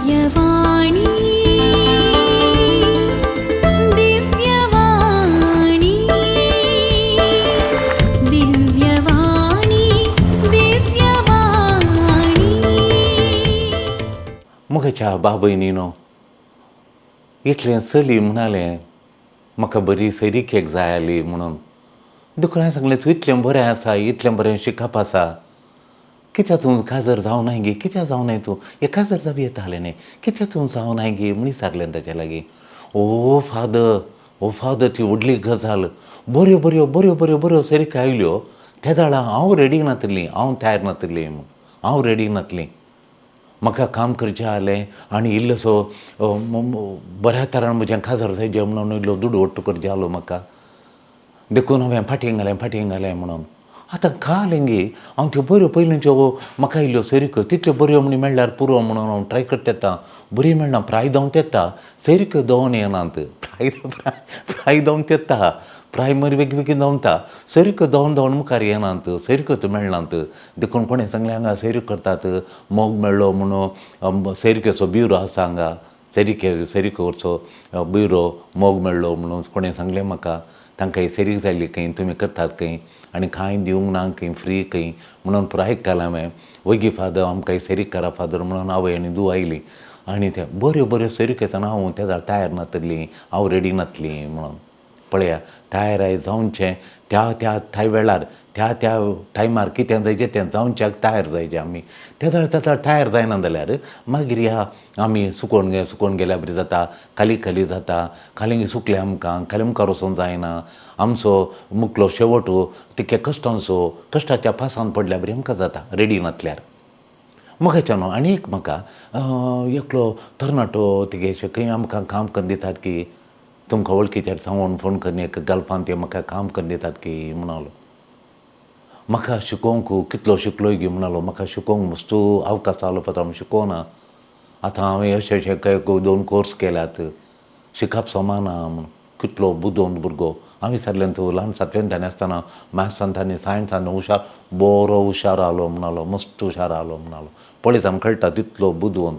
दिव्यवाणी दिव्यवाणी दिव्यवाणी दिव्यवाणी. म्हज्या बाबयनीनो, एकलें चली म्हणालें म्हाका बरी सैरीक जाय आसली म्हणून. देखून हांवें सांगलें, तूं इतलें बरें आसा, इतलें बरें शिकप आसा, कित्याक तूं काजर जावनाय गे, कित्याक जावनाय तूं, हे काजर जावं येतालें न्ही, कित्याक तूं जावनाय गे म्हण विचारलें ताच्या लागीं. ओ फादर, ओ फादर, ती व्हडली गजाल. बऱ्यो बऱ्यो बऱ्यो बऱ्यो बऱ्यो सैरिका आयल्यो त्या वेळार हांव रेडी नातली, हांव तयार नातली म्हूण, हांव रेडी नातली. म्हाका काम करचें आसलें आनी इल्लोसो बऱ्या तरान म्हजें काजार जायचें म्हणून इल्लो दुडू वट्ट करचें आसलो म्हाका. देखून हांवें फाटीं घालें, फाटीं घालें म्हणून. आतां काल गे हांव त्यो बऱ्यो पयलींच्यो म्हाका इल्ल्यो सैरिक्यो तितल्यो बऱ्यो म्हण मेळ्ळ्यार पुरो म्हणून हांव ट्राय करता येता, बरी मेळना, प्राय धांवत येता, सैरिक्यो धांवन येनात. प्राय प्राय धांवत येता, प्राय मरे बेगीन बेगीन धांवता, सैरिक्यो धांवन धांवन मुखार येनात, सैरिक्यो त्यो मेळनात. देखून कोणें सांगलें हांगा सैरीक करतात, मोग मेळ्ळो म्हणून सैरिकेचो ब्युरो आसा हांगा, सैरिके सैरिकोचो ब्युरो मोग मेळ्ळो म्हणून कोणें सांगलें म्हाका. तांकां ही सैरीक जाय आसली खंय, तुमी करतात खंय आनी कांय दिवंक ना खंय, फ्री खंय म्हणून पुराय आयकलें हांवें. वगी फादर आमकां सैरीक करा फादर म्हणून आवय आनी धूव आयली आनी ते बऱ्यो बऱ्यो सैरिक येतना हांव त्या वेळार तयार नातली, हांव रेडी नातली म्हणून. पळया तयार जावचें त्या त्या त्या वेळार त्या त्या टायमार कितें जायचें तें जावच्याक तयार जायचें आमी. त्या वेळार त्या वेळार तयार जायना जाल्यार मागीर ह्या आमी सुकोवन सुकोवन गेल्या बरी जाता, खाली खाली जाता, खाली सुकलें आमकां, खाली मुखार वचोंक जायना, आमचो मुखलो शेवट तितके कश्टांचो कश्टाच्या पासान पडल्या बरी आमकां जाता रेडी नासल्यार. म्हाका न्हू आनी एक म्हाका एकलो तरणाटो तिगे खंय आमकां काम करून दितात की तुमकां वळखीच्यार सांगून फोन करून एक गल्फान ते म्हाका काम करून दितात की म्हणालो. म्हाका शिकोवंक कितलो शिकलोय गी म्हणालो, म्हाका शिकोवंक मस्त अवकाश आसलो पळय हांव शिकोना, आतां हांवें अशें अशें काय 2 कोर्स केल्यात, शिकप समान आहा म्हूण. कितलो बुदवंत भुरगो. हांवें विचारलें तूं ल्हान सातवेन ताणें आसतना मॅथ्सान आनी सायन्सान हुशार, बरो हुशार आसलो म्हणालो, मस्त हुशार आसलो म्हणालो. पळयत आमकां कळटा तितलो बुदवंत.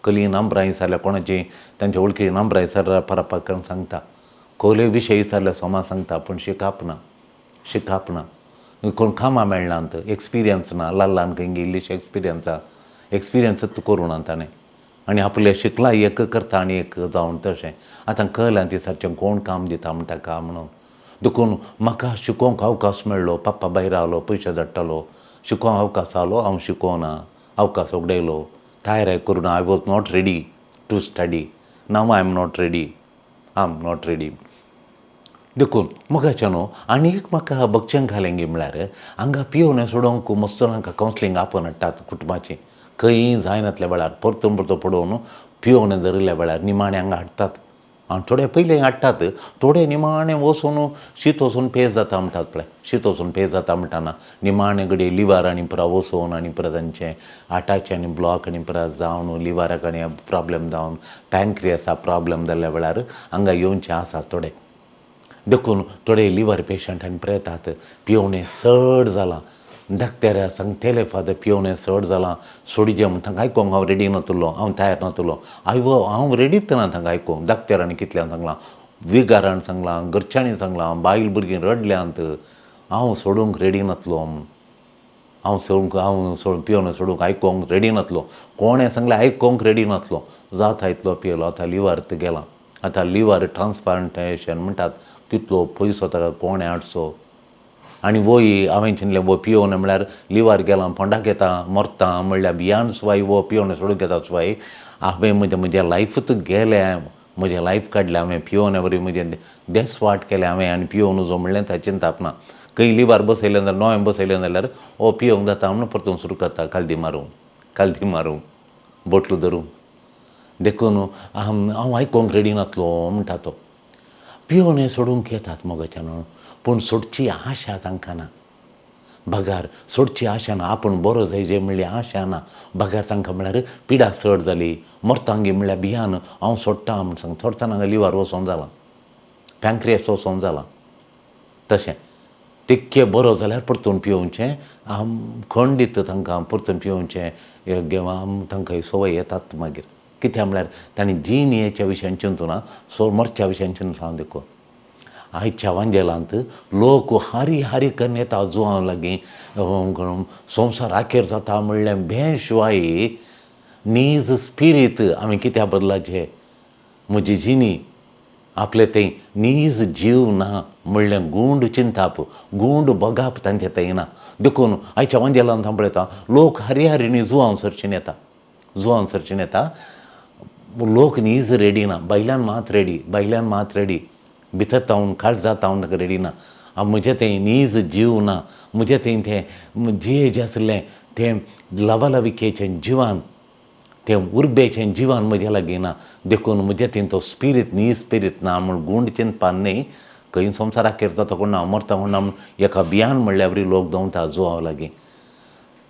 कली नंबरां विचारल्या कोणाची तांच्या वळखी नंबरां विचारल्यार परत सांगता, कोले विशय विचारल्यार सोमा सांगता, पूण शिकप ना, शिकप ना, कोण कामां मेळनात, एक्सपिरियन्स ना, ल्हान ल्हान खंय इल्लीशी एक्सपिरियन्स आसा, एक्सपिरियन्सूच करूं ना ताणें आनी आपलें शिकलां एक करता आनी एक जावन तशें. आतां कळ्ळें ती सारकें कोण काम दिता म्हण ताका म्हणून. देखून म्हाका शिकोवंक अवकाश मेळ्ळो, पप्पा भायर आसलो, पयशे धाडटालो, शिकोवंक अवकाश आसलो, हांव शिकोना, अवकाश उगडायलो, तयार करूं ना. I was not ready to study, now I am not ready, I am not ready. देखून म्हज्याच्या न्हू आनी एक म्हाका बगचें घालें गी म्हळ्यार हांगा पियोवन सोडोवंक मस्त हांकां कावन्सिलींग आपोवन हाडटात कुटुंबाचें, खंय जायनातल्या वेळार परतून परतो पडोवन पियोवन धरिल्ल्या वेळार निमाणें हांगा हाडटात. आनी थोडे पयलीं हाडटात, थोडे निमाणें वचून शीत वचून पेज जाता म्हणटात पळय, शीत वचून पेज जाता म्हणटाना निमाणें घडये लिवर आनी पुरा वचून आनी पुरा तांचें हार्टाचें आनी ब्लॉक आनी पुरा जावन लिवराक आनी प्रॉब्लम जावन पँक्रियसा प्रॉब्लम जाल्ल्या वेळार हांगा येवचें आसा थोडे. देखून थोडे लिवर पेशंट आनी पुरा येतात, पियोवणें चड जालां, धाकट्यार सांगतले फादर पियोवणें चड जालां सोडिचें म्हूण. तांकां आयकोंक हांव रेडी नातलो, हांव तयार नातलो, हांव रेडीच ना तांकां आयकोंक. धाकट्यारांनी कितल्यान सांगलां, विगारान सांगलां, घरच्यांनी सांगलां, बायल भुरगीं रडल्यांत, हांव सोडूंक रेडी नातलो म्हूण, हांव सोडूंक, हांव सोड पियोवणें सोडूंक आयकोंक रेडी नातलो, कोणें सांगलें आयकोंक रेडी नातलो. जाता इतलो पियेलो, आतां लिवर गेलां, आतां लिवर ट्रान्सप्लांटेशन म्हणटात, कितलो पयसो ताका कोणें हाडचो. आनी वय हांवें चिंतलें वो पियोवणें म्हळ्यार लिवर गेलां फोंडाक येता मरता म्हणल्यार भियान सुवाय वो पियोवणें सोडूंक येता सुवाय हांवें म्हजें म्हजें लायफूच गेलें, म्हजें लायफ काडलें हांवें पियोवणे वरवीं, म्हजें देस वाट केलें हांवें आनी पियोवन जो म्हणलें ताचें चिंताप ना. खंय लिवर बसयलें जाल्यार नवें बसयलें जाल्यार ओ पियोवंक जाता म्हणून परतून सुरू करता, कालदी मारूं, कालदी मारूं, बोटलो धरूं. देखून हांव आयकोंक रेडी नातलो म्हणटा तो. पियोवणें सोडूंक येतात मोगाच्यान, पूण सोडची आशा तांकां ना, बगार सोडची आशा ना, आपूण बरो जायचे म्हणली आशा ना. बगार तांकां म्हळ्यार पिडा चड जाली, मरतांगी म्हणल्यार भियान हांव सोडटा म्हूण सांग, थोडो हांगा लिवर वचोन जालां, पँक्रियस वचोन जालां, तशें तितके बरो जाल्यार परतून पिवचें, खंड दिता तांकां परतून पिवचें, तांकां संवय येतात मागीर. कित्याक म्हळ्यार तांणी जिणेच्या विशयान चिंतूना, सो मरच्या विशयान चिंतलां. देखून आयच्या वांजेलांत लोक हारी हारी करून येता जुवां लागीं, संवसार आखेर जाता म्हणल्यार भें शिवाय नीज स्पिरीत आमी कित्या बदलाचे, म्हजी जिणी आपले थंय नीज जीव ना म्हणल्यार गूंड चिंताप, गूंड बगाप तांचे थंय ना. देखून आयच्या वांजेलांत हांव पळयता लोक हारी हारीनी जुवां सरशीन येता, जुवां सरशीन येता. लोक नीज रेडी ना, बायल्यान मात रेडी, बायल्यान मात रेडी, भितर तावन काळजा तावन ताका रेडी ना. म्हजें थंय नीज जीव ना, म्हजें थंय तें जिये जें आसलें तें लवालविकेचें जिवान, तें उर्बेचें जिवान म्हज्या लागीं ना. देखून म्हजें थंय तो स्पिरीत नीज स्पिरीत ना म्हूण गूंड चिंतपान न्हय, खंय संवसाराक जाता कोण ना, मरता कोण ना म्हूण एका भियान म्हणल्यार बरी लोक दवता जुवांव लागीं.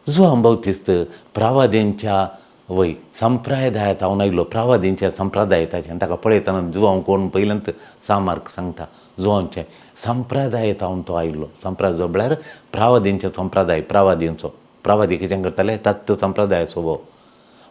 जुवांव बावतिस्त प्रावादींच्या वय संप्रदायांत हांव आयलो, प्रावादींच्या संप्रदायाचें ताका पळयतना जुवांव कोण पयल्यांत सामार्क सांगता, जुवांवचें संप्रदायांत हांव तो आयलो. संप्रदाय म्हळ्यार प्रावादींचे संप्रदाय, प्रावादींचो प्रावादी कितें करताले तत्त संप्रदायाचो हो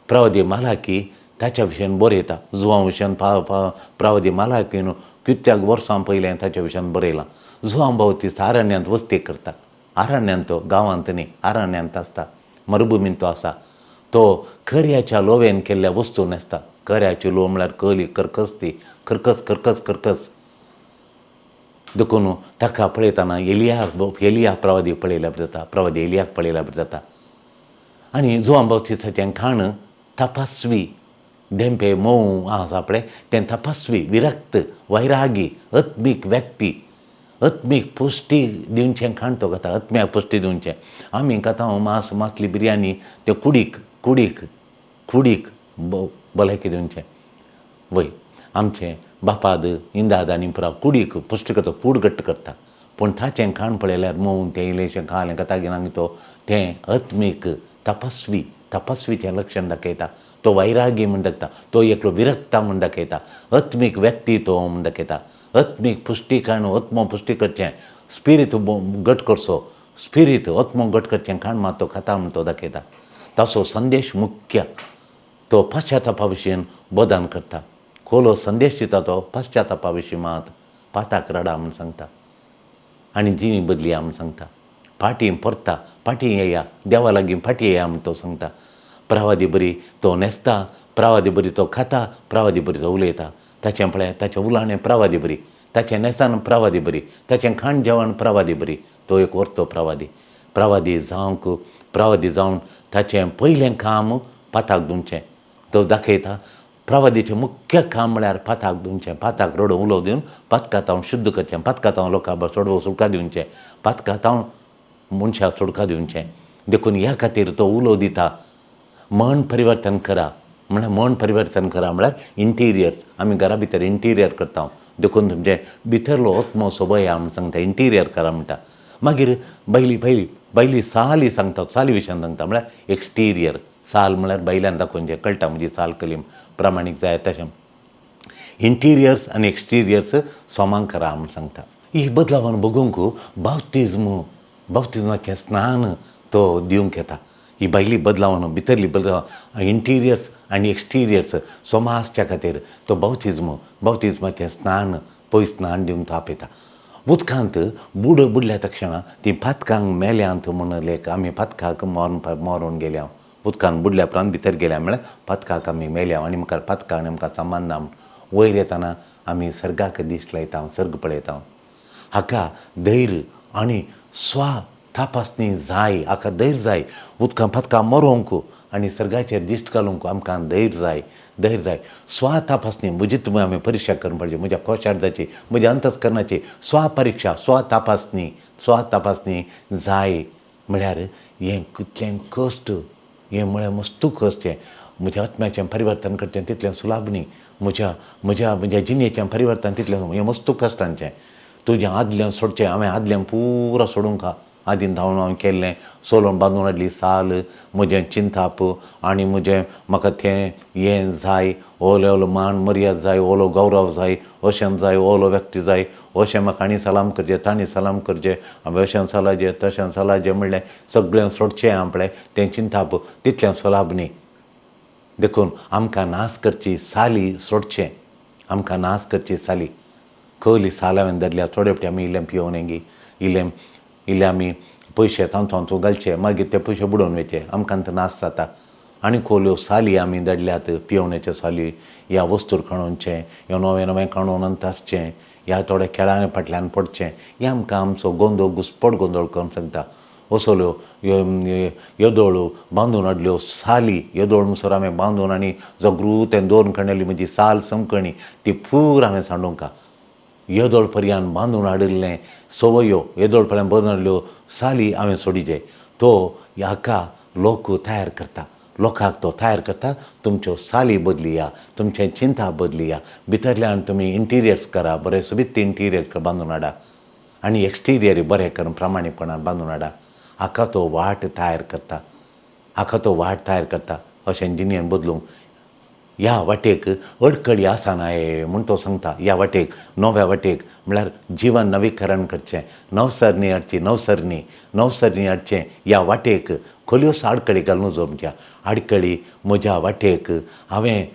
प्रावादी मालाकी ताच्या विशयान बरयता. जुवांव विशयान प्रावादी मालाकीन कित्याक वर्सां पयलें ताच्या विशयान बरयलां. जुवांव बावतिस्त आरण्यांत वस्ती करता, आरण्यांत तो गांवांत न्ही, आरण्यांत आसता, मरुभुमींत तो आसा. तो करयाच्या लोवेन केल्ल्या वस्तू न्हेसता. करयाची लोव म्हळ्यार कली, करकस, ती करकस करकस करकस. देखून ताका पळयतना एलिया एलिया प्रवादी पळयल्यार जाता, प्रवादी एलियाक पळयल्यार जाता. आनी जुवां बावतिस्ताचें खाण तपस्वी धेंपे मोव आसा पळय तें तपस्वी, विरक्त, वैरागी, आत्मीक व्यक्ती, आत्मीक पुश्टी दिवचें खाण तो खाता, आत्म्याक पुश्टी दिवचें. आमी खाता मांस, मासली बिरयानी, ते कुडीक कुडीक कुडीक भलायकी दिवचें. वय आमचें बापाद इंदाद आनी पुरा कुडीक पुश्टी करता, कूड घट्ट करता. पूण ताचें खाण पळयल्यार मोव तें इल्लेंशें खालें खाता घेवन तो तें आत्मीक तपस्वी, तपस्वीचें लक्षण दाखयता. तो वैरागी म्हूण दाखयता, तो एकलो विरक्ता म्हूण दाखयता, आत्मीक व्यक्ती तो म्हूण दाखयता. आत्मीक पुश्टी खाण, आत्मो पुश्टी करचें, स्पिरीत घट करचो, स्पिरीत आत्मो घट करचें खाण मात तो खाता म्हूण तो दाखयता. ताचो संदेश मुख्य तो पश्चातापा विशीं बदन करता. खोलो संदेश दिता तो पश्चातापा विशीं मात पाताक रडा म्हूण सांगता आनी जिणी बदलिया म्हूण सांगता. फाटीं परता, फाटीं येया, देवा लागीं फाटीं येया म्हूण तो सांगता. प्रावादी बरी तो न्हेसता, प्रावादी बरी तो खाता, प्रावादी बरी तो उलयता. ताचें पळय ताचें उलाणें प्रावादी बरी, ताचें न्हेसान प्रावादी बरी, ताचें खाण जेवण प्रावादी बरी. तो एक वर्तो प्रावादी. प्रावादी जावंक, प्रावादी जावन ताचें पयलें काम पाताक धुवचें तो दाखयता. प्रावादीचें मुख्य काम म्हळ्यार पाताक धुवचें, पाताक रडो उलो दिवन पातका तावन शुद्ध करचें, पातका तावन लोकांक सोडवो सुटका दिवचें, पातका तावन मनशाक सुटका दिवचें. देखून ह्या खातीर तो उलो दिता, मन परिवर्तन करा. म्हळ्यार मन परिवर्तन करा म्हळ्यार इंटिरियर्स, आमी घरा भितर इंटिरियर करता. देखून तुमचें भितरलो आत्मो सोबया म्हूण सांगता, इंटिरियर करा म्हणटा. मागीर बायली बायली बायली साली सांगता, साली विशयान सांगता म्हळ्यार एक्सटिरियर. साल म्हळ्यार बायल्यान दाखोवचें कळटा म्हजी साल कली प्रामाणीक जाय तशें. इंटिरियर्स आनी एक्सटिरियर्स सोमांक करा म्हूण सांगता. ही बदलावान बगूंक बाप्तिज्म, बाप्तिज्माचें स्नान तो दिवंक येता. ही भायली बदलावन, भितरली बदलाव, इंटिरियर्स आनी एक्सटिरियर्स सोमा आसच्या खातीर तो बाप्तिज्म, बाप्तिज्माचें स्नान, पयस स्नान दिवंक तो आपयता. उदकांत बुड बुडल्या तक्षणा ती पातकांक मेल्यांत म्हूण लेख, आमी पातकाक मरून गेल्या, उदकांत बुडल्या उपरांत भितर गेल्या म्हळ्यार पातकाक आमी मेल्या आनी मुखार पातकां आनी आमकां सामान ना. वयर येतना आमी सर्गाक दीस लायता, सर्ग पळयता. हाका धैर्य आनी स्वा तपासणी जाय, हाका धैर्य जाय. उदकां पातकां मरोंक आनी सर्गाचेर दिश्ट घालूंक आमकां धैर्य जाय, धैर्य जाय. स्वा तपासणी म्हजी तुमी आमी परिक्षा करूंक पडची, म्हज्या कोशार्दाची, म्हज्या अंतस्करणाची स्वा परिक्षा, स्वा तपासणी, स्वा तपासणी जाय. म्हळ्यार हें कितलें कश्ट, हें म्हळ्यार मस्तू कश्ट. हें म्हज्या आत्म्याचें परिवर्तन करचें तितलें सुलाभ न्ही, म्हज्या म्हज्या म्हज्या जिणेचें परिवर्तन तितलें हें मस्तू कश्टांचें. तुजें आदलें सोडचें, हांवें आदलें पुरो सोडूंक आदीं धांवन हांवें केल्लें सोलोन बांदून हाडली साल, म्हजें चिंताप आनी म्हजें म्हाका तें हें जाय, ओलो ओलो मान मर्याद जाय, ओलो गौरव जाय, अशें जाय, ओलो व्यक्ती जाय, अशें म्हाका आनी सलाम करचें, तांणी सलाम करचें, हांवें अशें चलाचें तशें चलाचें म्हणलें सगळें सोडचें हांवें पळय तें चिंताप तितलें सोलाब न्ही. देखून आमकां नाश करची साली सोडचें, आमकां नाश करची साली. कहली साल हांवें धरल्या, थोडे फावटी आमी इल्लें पियोवन येगी, इल्लें इल्लें आमी पयशे तांचो तांचो घालचे, मागीर ते पयशे बुडोवन वयचे, आमकां ते नाश जाता. आनी खोल्यो साली आमी धाडल्यात, पियोवण्याच्यो साली, ह्या वस्तूर खाणोवचें, ह्या नवें नवें खाणोवन आसचें, ह्या थोड्या खेळां फाटल्यान पडचें, हें आमकां आमचो गोंदळ घुसपट गोंदळ करूंक सांगता. असल्यो येदोळ बांदून हाडल्यो साली, येदोळ म्हणसर हांवें बांदून आनी जगृत दोन खणली म्हजी साल समकणी ती पूर हांवें सांडूंक. येदोळ पर्यान बांदून हाडिल्लें सवयो, येदोळ पर्यान बांदून हाडल्यो साली हांवें सोडिजे. तो हाका लोक तयार करता, लोकांक तो तयार करता. तुमच्यो साली बदलिया, तुमचें चिंता बदलिया, भितरल्यान तुमी इंटिरियर्स करा, बरें सोबीत इंटिरियर बांदून हाडा आनी एक्सटिरियर बरें करून प्रामाणीकपणान बांदून हाडा. हाका तो वाट तयार करता, हाका तो वाट तयार करता. अशें जिणेन बदलूंक ह्या वाटेक अडकळी आसना हे म्हूण तो सांगता. ह्या वाटेक, नव्या वाटेक म्हळ्यार जिवन नवीकरण करचें, नवसरणी हाडची, नवसरणी, नवसरणी हाडचें. ह्या वाटेक खोलयोच आडकळी घालून जो म्हज्या आडकळी म्हज्या वाटेक हांवें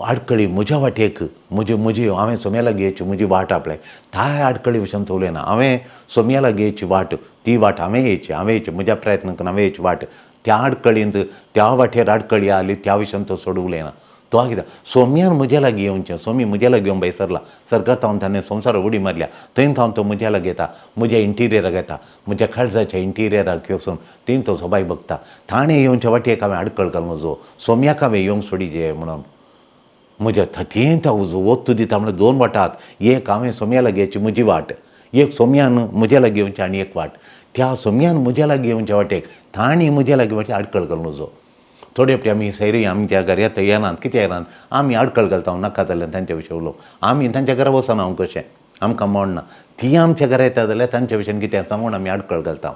आडकळी म्हज्या वाटेक म्हजी म्हजी हांवें सोम्या लागीं येवची म्हजी वाट आपले ताय आडकळी भशेन तो उलयना. हांवें सोम्या लागीं येवची वाट, ती वाट हांवें येवची, हांवें येवची म्हज्या प्रयत्न करून हांवें येवची वाट. त्या आडकळींत त्या वाटेर आडकळी आसली त्या विशयान तो सोड उलयना. तो कितें सोम्यान म्हज्या लागीं येवचें, सोमी म्हज्या लागीं येवन भायर सरला, सरकार थावन ताणें संवसार उडी मारल्या, थंय थावन तो म्हज्या लागीं येता, म्हज्या इंटिरियराक येता, म्हज्या काळजाच्या इंटिरियराक वचून थंय तो सोबाय बघता. ताणें येवच्या वाटेक हांवें आडकळ घालूं नजो, सोम्याक हांवें येवंक सोडिजे म्हणून म्हज्या थतयेंत वत्तू दिता. म्हळ्यार दोन वाटात, एक हांवें सोम्या लागीं येवची म्हजी वाट, एक सोम्यान म्हज्या लागीं येवची आनी एक वाट. त्या सोम्यान म्हज्या लागीं येवच्या वाटेक ताणें म्हज्या लागीं वाटेक आडकळ घालूं नजो. थोडे फावटी आमी सैरी आमच्या घरा येता येनात, कितें येनात, आमी आडकळ घालता, नाका जाल्यार तांच्या विशीं उलोवंक. आमी तांच्या घरा वचना हांव कशें, आमकां मोडना. ती आमच्या घरा येता जाल्यार तांच्या विशयान कितें सांगून आमी आडकळ घालता.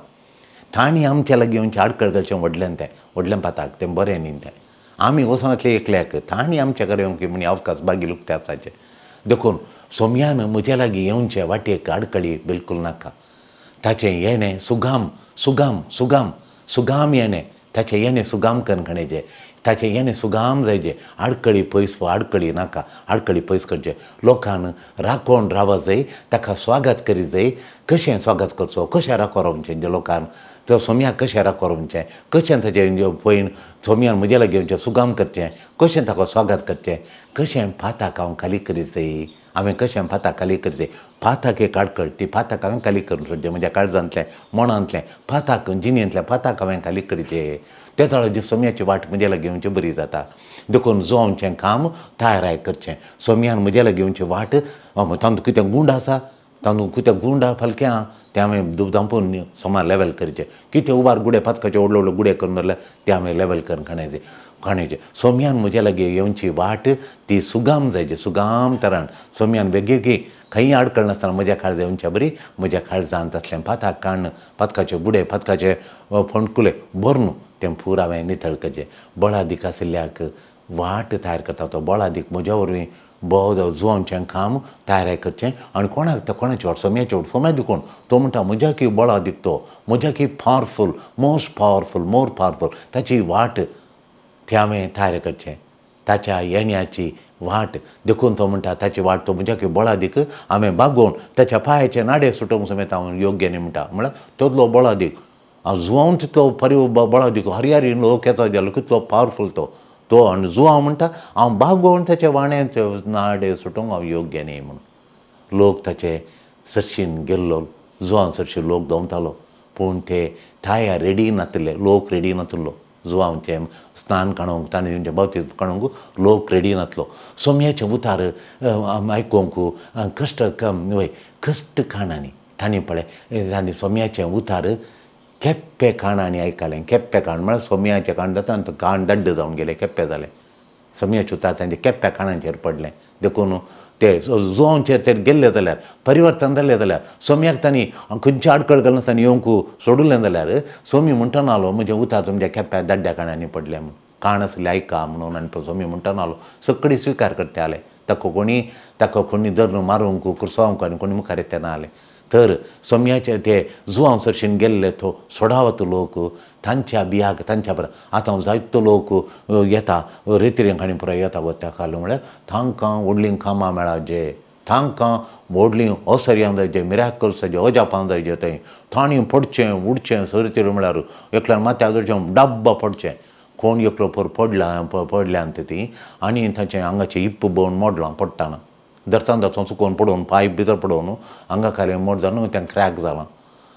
तांणी आमच्या लागीं येवचें आडकळ घालचें व्हडल्यान, तें व्हडल्यान पाताक तें बरें न्ही तें. आमी वचनासले एकल्याक, तांणी आमच्या घरा येवंक म्हण अवकाश बागी लुकते आसाचे. देखून सोम्यान म्हज्या लागीं येवचें वाटेक आडकळी बिलकूल नाका. ताचें येणें सुगाम सुगाम सुगाम सुगाम येणें, ताचें येणें सुगाम करून खणेचें, ताचें येणें सुगाम जायचें. आडकळी पयस, आडकळी नाका, आडकळी पयस करचें. लोकान राखोवन रावत जाय, ताका स्वागत करीत जाय. कशें स्वागत करचो, कशें राखो रावचें जे लोकान, तो सोम्याक कशें राखो रावचें, कशें ताचें पयन सोम्यान म्हज्या लागीं येवचें सुगाम करचें, कशें ताका स्वागत करचें, कशें पाताक हांव खाली करीत जाय, हांवें कशें पाताक खाली करीत जाय. पाताक एक आडकळ, ती पाताक हांवें खाली करून सोडचें, म्हज्या काळजांतलें मनांतलें पाताक जिणेंतलें पाताक हांवें खाली करचें. ते तळाची सोम्याची वाट म्हज्या लागीं येवची बरी जाता. देखून जो आमचें काम तयाराय करचें, सोम्यान म्हज्या लागीं येवची वाट. तातूंत कितें गूंड आसा, तातूंत कितें गूंड आहा फालकें आहा तें हांवें धांपून समा लेवल करचें. कितें उबार गुडे पातकाचे व्हडले व्हडले गुडे करून दवरले ते हांवें लेवल करून खाणायचें खाणायचें. सोम्यान म्हज्या लागीं येवची वाट ती सुगाम जायची, सुगाम तरान सोम्यान बेगीन खंय आडकळ नासतना म्हज्या काळजा येवच्या बरी. म्हज्या काळजांत आसलें पाताक काण्ण, पातकाचे गुडे, पातकाचे फोंडकुले भरून तें पूर हांवें नितळ करचें. बळादीक आशिल्ल्याक वाट तयार करता तो बळादीक म्हज्या वरवीं जुवांचें काम तयार करचें. आनी कोणाक तो कोणाची वाट, सोम्याची वाट. सोम्या कोण तो म्हणटा म्हज्या की बळादीक तो, म्हज्या की powerful, most powerful, more powerful. ताची वाट ती हांवें तयार करचें, ताच्या येण्याची वाट. देखून तो म्हणटा ताची वाट तो म्हज्या की बळादीक हांवें बागोवन ताच्या पांयाचे नाडे सुटोवंक समेत हांव योग्य न्ही म्हणटा. म्हळ्यार तसलो बळादीक जुवांव तितलो परी बळादीक हरयारी लोक येता जालो कितलो पावरफूल तो तो. आनी जुवांव म्हणटा हांव बागोवन ताच्या वाण्याचे नाडे सुटोवंक हांव योग्य न्ही म्हणून. लोक ताचे सरशीन गेल्लो, जुवांव सरशी लोक दवतालो, पूण ते ताया रेडी नातिल्ले, लोक रेडी नातिल्लो. जुवांवचें स्नान काडूंक, ताणें तेंचें बावतीज काडूंक लोक रेडी नासलो. सोम्याचें उतार आयकूंक कश्ट वय कश्ट काणांनी तांणी पळय, तांणी सोम्याचें उतार केप्पे काणांनी आयकलें. केप्पे काण म्हळ्यार सोम्याचें काण जाता आनी काण दड्ड जावन गेलें, केप्पे जालें. सोम्याचें उतार तांच्या केप्प्या काणांचेर पडलें. देखून ते जुवांचेर ते गेल्ले जाल्यार, परिवर्तन जालें जाल्यार, सोम्याक तांणी खंयची आडकळ घालनासतना येवंक सोडूलें जाल्यार सोमी म्हणटा नालो म्हजें उतार तुमच्या केप्प्या दाड्ड्या काणांनी पडलें म्हूण, काण आसलें आयका म्हणून. आनी सोमी म्हणटा नालो सगळी स्विकार करताले, ताका कोणी धरून मारूंक कुर्सावंक आनी कोणी मुखार येते ना जालें. तर सोम्याचे ते जुवांव सरशीन गेल्ले तो सोडावत लोक तांच्या बियाक तांच्या बरें. आतां जायतो लोक येता रेतिरें खाणी पुराय येता वता खालो म्हळ्यार तांकां व्हडलीं कामां मेळा जे तांकां व्हडलीं असर्यां जाय जे मिराकल्स जे अजापां जाय जे थंय तांणी पडचें उडचें सरतेर म्हळ्यार एकल्यान माथ्याक धरचें डब्बा पडचें. कोण एकलो पोर पडला पडल्यांत ती आनी ताचें आंगाचें इप्प बोवन मोडलां पडटना धरता धरता चुकोवन पडोवन पायप भितर पडोवन आंगा खालें मोड जावन तें क्रॅक जालां.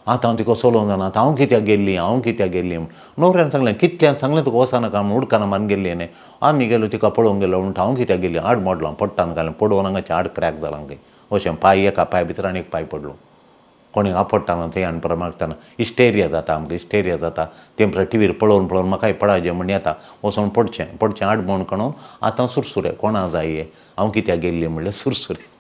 आतां हांव तिका चलोवंक जाणा, आतां हांव कित्याक गेल्ली, हांव कित्याक गेल्ली. नवऱ्यान सांगलें कितल्यान सांगलें तुका वचनाका म्हूण, उडकाना मारून गेल्ली न्ही. आमी गेलो तिका पळोवंक गेलो म्हणटा हांव कित्याक गेल्ली, आड मोडलां पडटाना घालें पडोवन हांगाचें आड क्रॅक जालां खंय अशें पांय एका पांय भितर आनी एक पांय पडलो. कोणी आपडटाना थंय आनी परत मागताना इस्टेरिया जाता आमकां, इस्टेरिया जाता तें परत टिवीर पळोवन पळोवन म्हाकाय पडाजें म्हण येता वचोन पडचें पडचें आड म्हण काडून आतां सुरसुरे कोणा जाय हांव कित्याक गेल्ली म्हणल्यार सुरसुरे.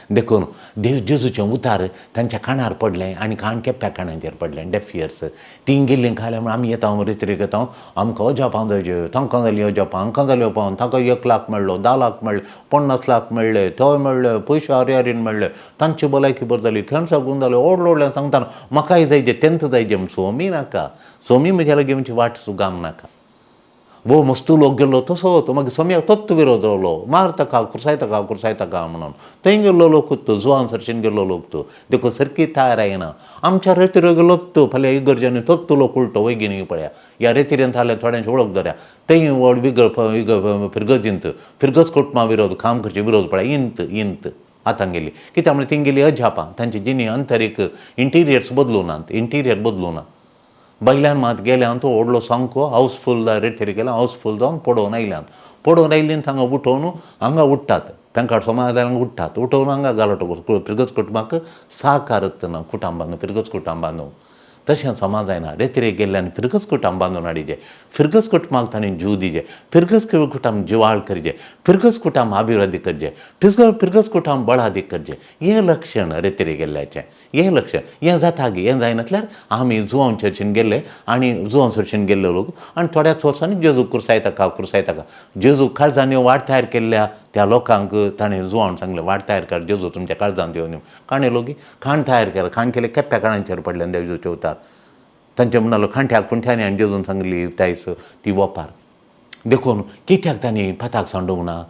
देखून देव जेजूचें उतार तांच्या कानार पडलें आनी कान केप्प्या काणांचेर पडलें, डेफ इयर्स. तीं गेल्लीं खालें म्हण आमी येता रेतरीक येता आमकां अजापां जायचे, तांकां जालीं अजापां, हांकां जालीं अजापां, तांकां 1 लाख मेळ्ळो, 10 लाख मेळ्ळे, 50 लाख मेळ्ळे, थंय मेळ्ळे, पयशे आरी मेळ्ळे, तांची भलायकी बरी जाली, कॅन्सर गुण जालें, व्हडलें व्हडलें सांगतना म्हाकाय जायचे तेंच जायचे म्हण सोमी नाका, सोमी म्हज्या लागीं म्हणची वाट सुगाम नाका. वो मस्तू लोक गेल्लो तसो तो मागीर सोम्याक तोच विरोध रावलो, मार ताका खुर्साय ताका खुर्साय ताका म्हणून थंय गेल्लो लोक तो जुवान सरशीन गेल्लो लोक तो देखून सारकी तयार आयना. आमच्या रेतिरो गेलो तो फाल्यां इगर्जांनी तोच लोक उलटो वैगिनी पळया ह्या रेतिरेन थारल्या थोड्यांची वळख दवरया थंय व्हड विग फिरगजींत फिरगज कुटुंबा विरोध काम करचे विरोध पळया इंत इंत आतां गेली कित्याक म्हळ्यार थिंग गेली अजापां तांची जिणी अंतरीक इंटिरियर्स बदलूं नात, इंटिरियर बदलूं ना. बैल्यान मात गेल्यान तो व्हडलो सामको हावसफूल रेतीर गेला हावसफूल जावन पडोवन आयल्यान, पडोवन आयल्यान हांगा उठोवन हांगा उठ्ठात पेंकाट सोमार हांगा उठ्ठात उठोवन हांगा घालट फिरगज कुटुंबाक साकारत ना कुटुंब बांदून फिरगज कुटुंब बांदून तशें समाज जायना. रेतिरेक गेल्ल्यान फिरगज कुटुंब बांदून हाडिजे, फिरगज कुटुंबाक ताणें जीव दिजे, फिरगज कुटुंब जिवाळ करचे, फिरगज कुटुंब अभिवृद्धी करचे, फिरगज कुटुंब बळादी करचे. हें लक्षण रेतिरेक गेल्ल्याचें, हें लक्षण हें जाता गी हें जायनासल्यार आमी जुवांव चर्चीन गेल्ले आनी जुवांव चर्चीन गेल्ले लोक आनी थोड्याच वर्सांनी जेजू कुर्सायता का कुर्सायता का जेजू काळजांनी वाट तयार केल्ल्या त्या लोकांक ताणें जुवान सांगलें वाट तयार कर जेजू तुमच्या काळजांत येवन काणे लोकी खाण तयार केलें, खाण केलें केप्प्या काणांचेर पडलें जेजूचे उतार तांचे म्हणालो खांट्याक खुंट्यांनी आनी जेजून सांगली तायस ती वपार. देखून कित्याक तांणी पाताक सांडूंक ना,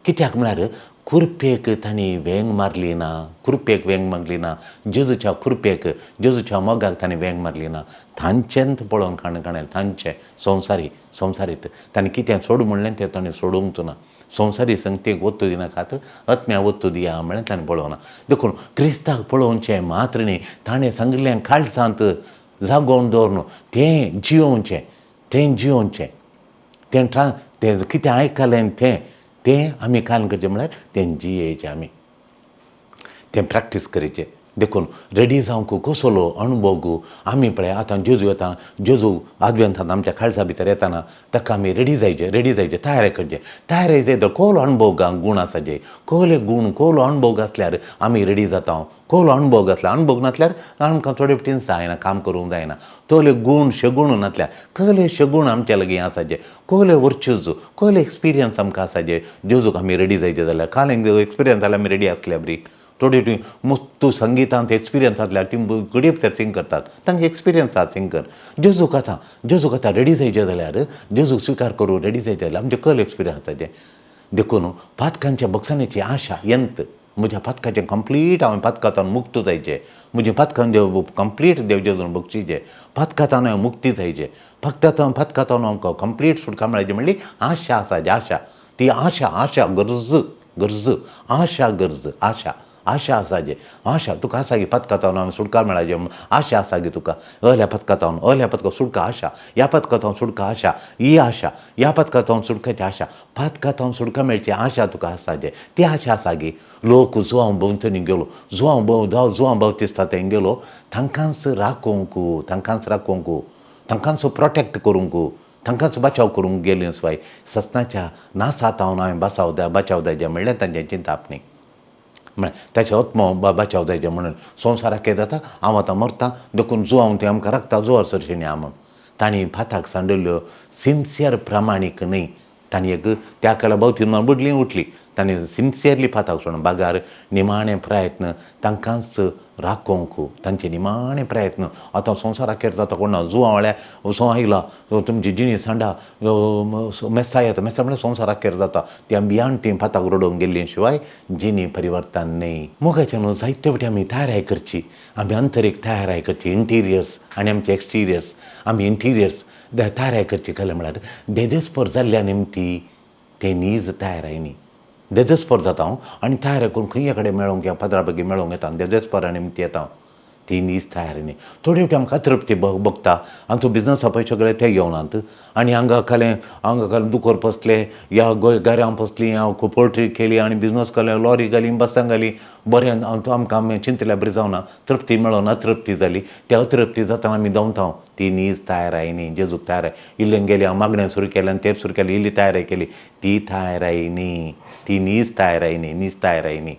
कित्याक म्हळ्यार कुरपेक तांणी वेंग मारली ना, कुरपेक वेंग मारली ना, जेजूच्या कुरपेक जेजूच्या मोगाक तांणी वेंग मारली ना. तांचेंच पळोवन खाण खाणें तांचें संवसारी संवसारीत तांणी कितें सोड म्हणलें तें तांणी सोडूंक ना, संवसारी संगतीक वत्तू दिनाकात आत्म्या वत्तू दिया म्हणलें ताणें पळोवना. देखून क्रिस्ताक पळोवचें मात्र न्ही ताणें सांगिल्लें काळजांत जागोवन दवरून तें जियोवचें, तें जियोवचें, तें तें कितें आयकलें तें तें आमी कान करचें म्हळ्यार तें जियेचें, आमी तें प्रॅक्टीस करचें. देखून रेडी जावंक कसलो अणभोग आमी पळय आतां जेजू येता, जेजू आदवेंतान आमच्या काळजा भितर येताना ताका आमी रेडी जायचें, रेडी जायचें, तयारी करचें. तयारी जाय तर कोलो अणभोग गूण आसाचे, कोले गूण कोलो अणभोग आसल्यार आमी रेडी जाता. कोलो अणभोग आसल्यार, अणभोग नासल्यार आमकां थोडे फावटीन जायना, काम करूंक जायना. तोले गूण शगूण नासल्यार कहले शगूण आमच्या लागीं आसाचे, कहले वर्च्यूज कहले एक्सपिरियन्स आमकां आसाचे जेजूक आमी रेडी जायचे जाल्यार काल एक्सपिरियन्स जाल्यार आमी रेडी आसल्या बरी. थोडी ती मस्त संगितांत एक्सपिरियन्स आसल्यार ती घडये भितर सिंग करतात, तांकां एक्सपिरियन्स आसा सिंग कर. जेजूक आतां जेजूक आतां रेडी जायचें जाल्यार जेजूक स्विकार करूं रेडी जायचें जाल्यार आमचें कल एक्सपिरियन्स आसाचें. देखून पातकांच्या बक्षाण्याची आशा यंत म्हज्या पातकाचें कंप्लीट हांवें पातकांतान मुक्त जायचें, म्हजें पातकान देव कंप्लीट देव जेजून बक्षीचें, पातकांतान हांवें मुक्ती जायचें, पातकांतान पातकांतान आमकां कंप्लीट सुटका मेळची म्हणली आशा आसाची. आशा ती आशा आशा गरज गरज आशा गरज आशा आशा आसाचे आशा तुका आसा गी पतकातावन आमी सुटका मेळाचे आशा आसा गी तुका अल्या पतकातावन अल्या पतका सुटका आशा ह्या पतकातावन सुटका आशा ही आशा ह्या पतकातावन सुटकाची आशा पतकातावन सुटका मेळची आशा तुका आसाचे ती आशा आसा गी. लोक जुवांव भोंवतणी गेलो जुवांव जुवांव बावतिस्ता थंय गेलो तांकांच राखोवंक तांकांच राखोवंक तांकांच प्रोटेक्ट करूंक तांकांच बचाव करूंक गेली स्वाय ससनाच्या नासातावन हांवें बचाव बचाव जायचें म्हणलें तांचें चिंताप न्ही म्हळ्यार ताचें आत्मो बचाव जायचें म्हणून संवसाराक कितें जाता हांव आतां मरता देखून जुवांव थंय आमकां राखता जुवार सरशीं या म्हूण तांणी भाताक सांडल्यो सिन्सियर प्रामाणीक न्ही. तांणी एक त्या कला भोंवती बुडली उठली. तांणी सिन्सियरली पाताक सोडून बागार निमाणे प्रयत्न तांकांच राखोवंक तांचे निमाणे प्रयत्न. आतां संवसार अखेर जाता कोण ना जुवा म्हळ्यार सो आयला तुमची जिणी सांडा मेस्सा येता, मेस्सा म्हळ्यार संवसार अखेर जाता. त्या बियाण ती पाताक रडोवंक गेल्ली शिवाय जिणी परिवर्तन न्हय. मोगाचे न्हू जायते फावटी आमी तयाराय करची, आमी अंतरीक तयाराय करची, इंटिरियर्स आनी आमचे एक्सटिरियर्स, आमी इंटिरियर्स तयाराय करची. कलें म्हळ्यार देदेस्पर जाल्ल्या निमती ते नीज तयाराय न्ही. देदेस्पर जाता हांव आनी तयार करून खंय कडेन मेळोंक या पाद्रा baggy मेळोंक येता आनी देदेस्परा निमती येता हांव. ती नीज तयार न्ही. थोडे फावटी आमकां अतृप्ती भोगता. आनी तूं बिजनसा पयशे गेले ते घेवनात आनी हांगा खालें हांगा खालें दुकोर पोसले या गाऱ्यां पोसली या पोल्ट्री केली आनी बिजनस केलें, लॉरी घाली, बसां घाली, बरें आमकां आमी चिंतल्या बरी जावना, तृप्ती मेळोना, अतृप्ती जाली. त्या अतृप्ती जातना आमी दवता. ती नीज तयाराय न्ही. जेजूक तयाराय इल्लें गेली हांव मागणें सुरू केलें आनी तेप सुरू केलें, इल्ली तयाराय केली, ती तयाराय न्ही. ती नीज तयाराय न्ही, नीज तयाराय न्ही.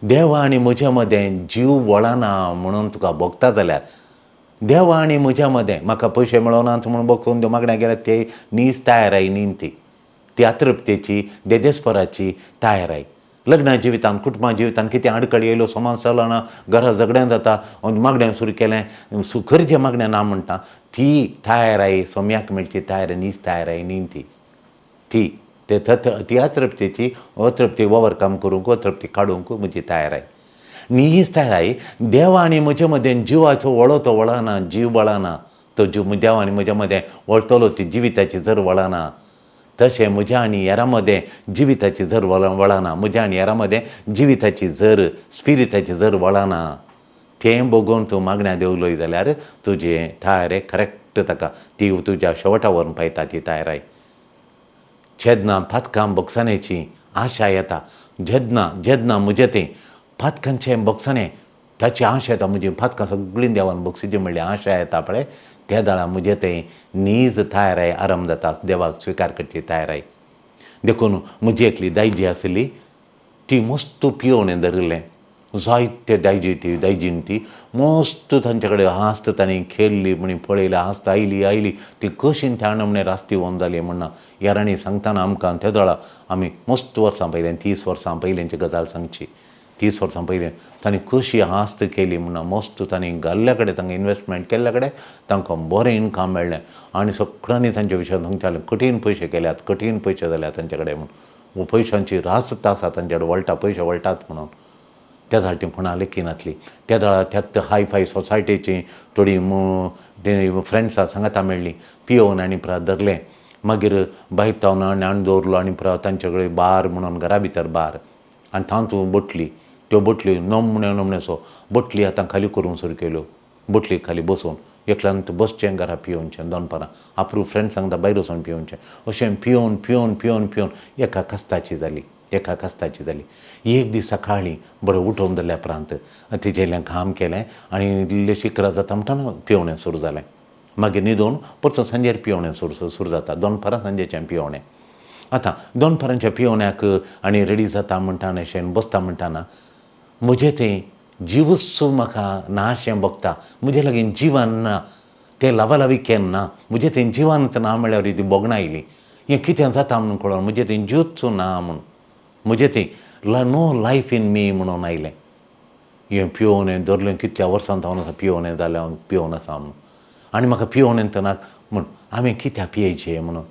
देवा आनी म्हज्या मदें जीव वळना म्हणून तुका भोगता जाल्यार, देवा आनी म्हज्या मदें म्हाका पयशे मेळनात म्हणून भोगून त्यो मागण्या गेल्यार ते नीज तयाराय न्ही. ती ती अतृप्तेची देदेस्पराची तयाराय. लग्ना जिवितान कुटुंबा जिवितान कितें आडखळी येयल्यो, समाज चलना, घरा झगडें जाता, मागणें सुरू केलें, खरें मागणें ना म्हणटा, ती तयाराय सोम्याक मेळची तयार नीज तयाराय न्ही. ती ती ते ती अतृप्तेची अतृप्ती ओवरकम करूंक अतृप्ती काडूंक म्हजी तयाराय नीज तयाराय. देवा आनी म्हजे मदें जिवाचो वळो तो वळना, जीव वळना, तो जीव देवा आनी म्हज्या मदें वळटलो, ती जिविताची जर वळना, तशें म्हज्या आनी हेरां मदें जिविताची जर वळना, म्हज्या आनी हेरां मदें जिविताची जर स्पिरिताची जर वळना, तें बघून तूं मागण्या देंवलोय जाल्यार तुजें तयारे करेक्ट ताका ती तुज्या शेवटा व्हरून पायता ती तयाराय. जेन्ना पातकां भोगसण्याची आशा येता, जेन्ना जेन्ना म्हजें तें पातकांचें भोगसणें ताची आशा येता, म्हजी पातकां सगळीं देवान भोगसिची म्हणली आशा येता पळय, त्या दाळा म्हजें तें नीज तयाराय आरंभ जाता, देवाक स्विकार करची तयाराय. देखून म्हजी एकली दायजी आसली, ती मस्त पियोवणें धरिल्लें, जायते दायजी ती दायजीन ती मस्त तांचे कडेन हांसत तांणी खेळ्ळी म्हणी पळयलें, हांसत आयली आयली ती कशी त्या नमणे रास्ती वोन जाली म्हणना यारांनी सांगतना आमकां त्या दोळा आमी मस्त वर्सां पयलीं 30 वर्सां पयलींची गजाल सांगची, 30 वर्सां पयलीं तांणी कशी हांसत केली म्हणून मस्त तांणी घाल्ल्या कडेन तांकां इनवेस्टमेंट केल्ल्या कडेन तांकां बरें इनकम मेळ्ळें आनी सगळ्यांनी तांच्या विशयान सांगतालें कठीण पयशे केल्यात, कठीण पयशे जाल्यात तांचे कडेन म्हूण, पयशांची रासत आसा तांचे कडेन वळटा, पयशे वळटात म्हणून. त्या झाडटी कोणा लेखी नासली. त्या वेळार त्याच हाय फाय सोसायटीची थोडी ते फ्रेंड्सां सांगाता मेळ्ळी, पियोवन आनी परत धरलें, मागीर भायर तावन आनी हाडून दवरलो आनी परत तांचे कडेन बार म्हणून घरा भितर बार आनी तातूंत बोटली, त्यो बोटल्यो नमण्यो नमण्योसो बोटली आतां खाली करूंक सुरू केल्यो, बोटली खाली बसोवन एकल्यान बसचें घरा पियोवचें दनपारां, आपरू फ्रेंड सांगता भायर वचोन पियोवचें, अशें पियोवन पियोवन पियोवन पियोवन एका कस्ताची जाली, एका कस्ताची जाली. एक दीस सकाळीं बरें उठोवन धरल्या उपरांत तिजें इल्लें काम केलें आनी इल्लें इकरा जाता म्हणटना पियोवणें सुरू जालें, मागीर न्हिदून परतून सांजेर पियोवणें सुरू सुरू जाता, दनपारां सांजेचें पियोवणें. आतां दनपारांच्या पियोवण्याक आनी रेडी जाता म्हणटाना अशें बसता म्हणटाना म्हजें तें जिवूच म्हाका ना अशें भोगता, म्हजे लागीं जिवन ना, तें लवालवी केन्ना म्हजें तें जिवंत ना म्हळ्यार ती भोगणां आयली, हें कितें जाता म्हणून कळोन म्हजें तें जिवूच ना म्हूण, म्हजें तें नो लायफ इन मी म्हणून आयलें. हें पियोवणें धरलें कितल्या वर्सां जावन आसा पियोवणें जालें हांव पियोवन आसा म्हणून आनी म्हाका पियोवणें तर ना म्हूण हांवें कित्याक पियेचें म्हणून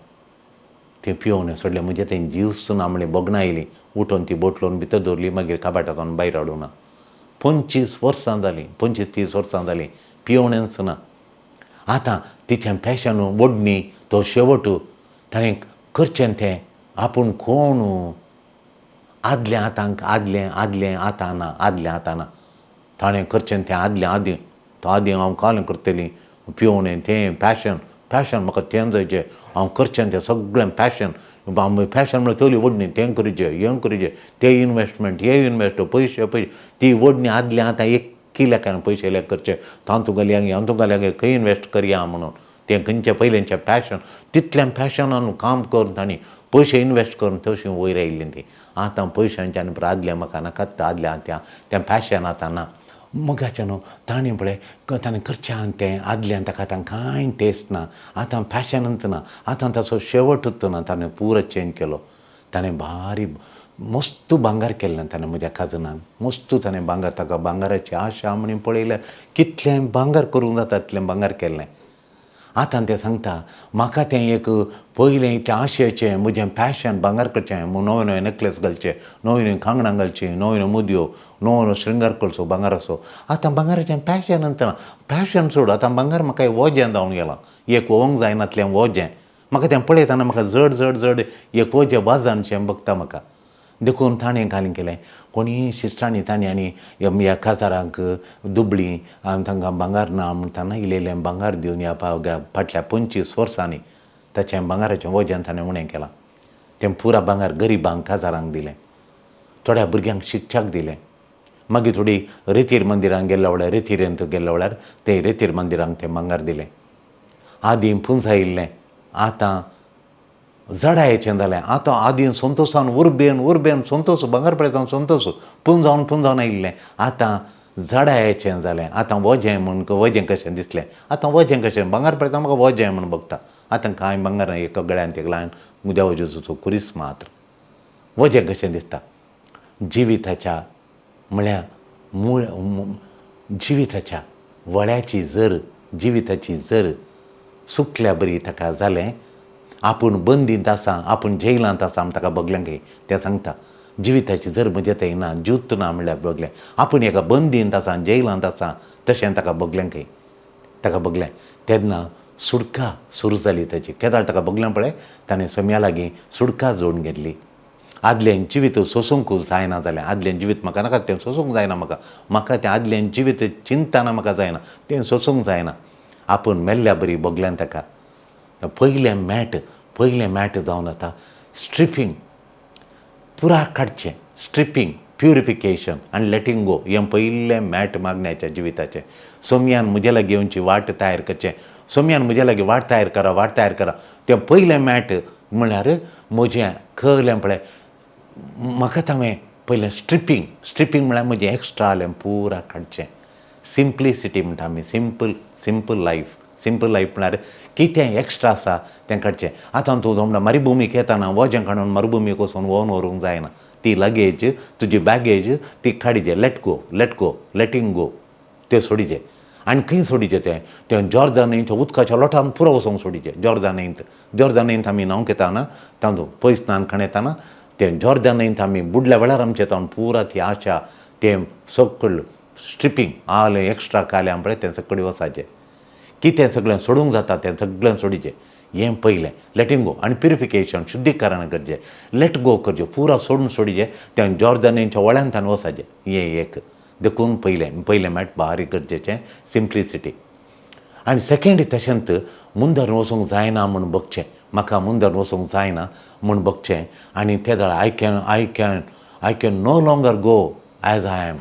तें पियोवणें सोडलें, म्हजें तें जीवच ना म्हणलें भोगणां आयलीं, उठून ती बोटलोन भितर दवरली, मागीर कबाटांतल्यान भायर हाडूंक ना. 25 वर्सां जालीं, 25-30 वर्सां जालीं पियोवणेंच ना. आतां तिचें पॅशन ओडणी तो शेवट ताणें करचें तें आपूण कोण आदलें आतां आदलें आदलें आतां ना, आदलें आतां ना, ताणें करचें तें आदलें आदीं तो आदीं हांव कालें करतलीं पियोवणें तें पॅशन पॅशन म्हाका तें जायचें हांव करचें तें सगळें पॅशन पॅशन म्हळ्यार तोली ओडणी तें करीचें हें करीचें तें इनवेस्टमेंट हें इनवेस्ट पयशे पयशे ती ओडणी आदलें आतां एक लेखान पयशे लेख करचे तांतू घालया हातूं घालया खंय इनवेस्ट करया म्हणून तें खंयचें पयलेंचें पॅशन तितलें पॅशनान काम करून तांणी पयशे इनवेस्ट करून तशी वयर आयिल्ली ती. आतां पयशांच्यान आदलें म्हाका नाकात आदलें आतां तें पॅशन आतां ना. मोगाच्या न्हू ताणें पळय ताणें करचें तें आदल्यान ताका आतां कांय टेस्ट ना, आतां फॅशनूच ना, आतां ताचो शेवटूच ना. ताणें पुरो चेंज केलो. ताणें भारी मस्त भांगर केल्लें ताणें म्हज्या काजनान, मस्त ताणें भांगर, ताका भांगराची आशा म्हणून पळयल्यार कितलें भांगर करूंक जाता तितलें भांगर केल्लें. आतां तें सांगता म्हाका तें एक पयलें इतलें आशेचें म्हजें पॅशन भांगर करचें, नवे नवे नेकलेस घालचे, नवी नवी कांगणां घालचीं, नव्यो नव्यो मुदयो, नवो नवो श्रृंगार करचो भांगराचो. आतां भांगराचें पॅशन ना, पॅशन सोड, आतां भांगर म्हाका वजें जावन गेलां, एक वोंक जायनातलें वजें. म्हाका तें पळयतना म्हाका जड जड जड एक वजें वाजनशें बगता म्हाका. देखून ताणें कालें केलें कोणीय सिस्टरांनी तांणी आनी ह्या काजारांक दुबळीं आनी तांकां भांगर ना म्हणटा इल्लें भांगर दिवन ह्या फाटल्या 25 वर्सांनी ताचें भांगराचें वजें ताणें उणें केलां. तें पुरा भांगर गरिबांक काजारांक दिलें, थोड्या भुरग्यांक शिकच्याक दिलें. मागीर थोडी रेतीर मंदिरांक गेल्ल्या वेळार, रेतिरेंत गेल्ल्या वेळार ते रेतीर मंदिरांक तें भांगर दिलें. आदीं पुंजायिल्लें आतां जडायेचें जालें. आतां आदीं संतोशान उर्बेन उर्बेन संतोश भांगर पळयता संतोश पुंजावन पुंजावन आयिल्लें. आतां जडायेचें जालें. आतां वजें म्हूण वजें कशें दिसलें, आतां वजें कशें भांगर पळयता म्हाका वजें म्हूण बगता. आतां कांय भांगर एक गळ्यांत एक ल्हान देवा जेजूचो खुरीस मात्र वजें कशें दिसता. जिविताच्या म्हळ्यार मूळ जिविताच्या वळ्याची जर जिविताची जर सुकल्या बरी ताका जालें. आपूण बंदींत आसा, आपूण जेलांत आसा आमी ताका बगलें खंय तें सांगता. जिविताची जर म्हजें थंय ना, ज्यूत ना म्हणल्यार बगलें, आपूण एका बंदींत आसा, जेलांत आसा तशें ताका बगलें खंय, ताका बगलें. तेन्ना सुटका सुरू जाली ताची. केदाळ ताका बगलें पळय ताणें सम्या लागीं सुटका जोडून घेतली. आदलें जिवीत सोसूंक जायना जालें. आदलें जिवीत म्हाका नाका, तें सोसूंक जायना म्हाका, म्हाका तें आदलें जिवीत चिंतना म्हाका जायना, तें सोसूंक जायना. आपूण मेल्ल्या बरी बगलें ताका. पयलें मॅट, पयलें मॅट जावन आतां स्ट्रिपींग पुरा काडचें, स्ट्रिपींग, प्युरिफिकेशन आनी लेटींग गो हें पयलें मॅट मागण्याच्या जिविताचें. सोमयान म्हजे लागीं येवची वाट तयार करचें, सोमयान म्हजे लागीं वाट तयार करा, वाट तयार करा. तें पयलें मॅट म्हळ्यार म्हजें कळ्ळें पळय म्हाका. हांवें पयलें स्ट्रिपींग, स्ट्रिपींग म्हळ्यार म्हजें एक्स्ट्रा आलें पुरा काडचें. सिंप्लिसिटी म्हणटा आमी, simple, simple life. Simple life म्हळ्यार कितें एक्स्ट्रा आसा तें काडचें. आतां तूं म्हणटा मरुभुमीक येताना वजें काडून मरुभुमीक वचून वोन व्हरूंक जायना. ती लगेज, तुजी बॅगेज ती काडिजे. Let go, let go, letting go तें सोडिजे. आनी खंय सोडिजे तें, तें जॉर्दान न्हंयच्या उदकाच्या लोटान पुरो वचोंक सोडिजे. जॉर्दान न्हंयत, जॉर्दान न्हंयत आमी न्हावंक येताना तातूंत पयस स्नान खाण येताना तें जॉर्दान न्हंयत आमी बुडल्या वेळार आमचें तावन पुरा ती आशा तें सकयल स्ट्रिपींग आलें एक्स्ट्रा कालें पळय तें सकयल वचाचें. कितें सगळें सोडूंक जाता तें सगळें सोडिचें. हें पयलें लेटींग गो. आनी प्युरिफिकेशन शुद्धीकरण करचें, let go करचें, पुरा सोडून सोडिचें तें जॉर्दान न्हंयच्या वळ्यान ताणें वचाचें. हें एक देखून पयलें, पयलें मॅट बारीक गरजेचें सिंप्लिसिटी. आनी सेकेंड तशेंच मुंदर वचूंक जायना म्हूण बगचें, म्हाका मुंदर वचूंक जायना म्हूण बगचें. आनी ते जाल्यार I can no longer go as I am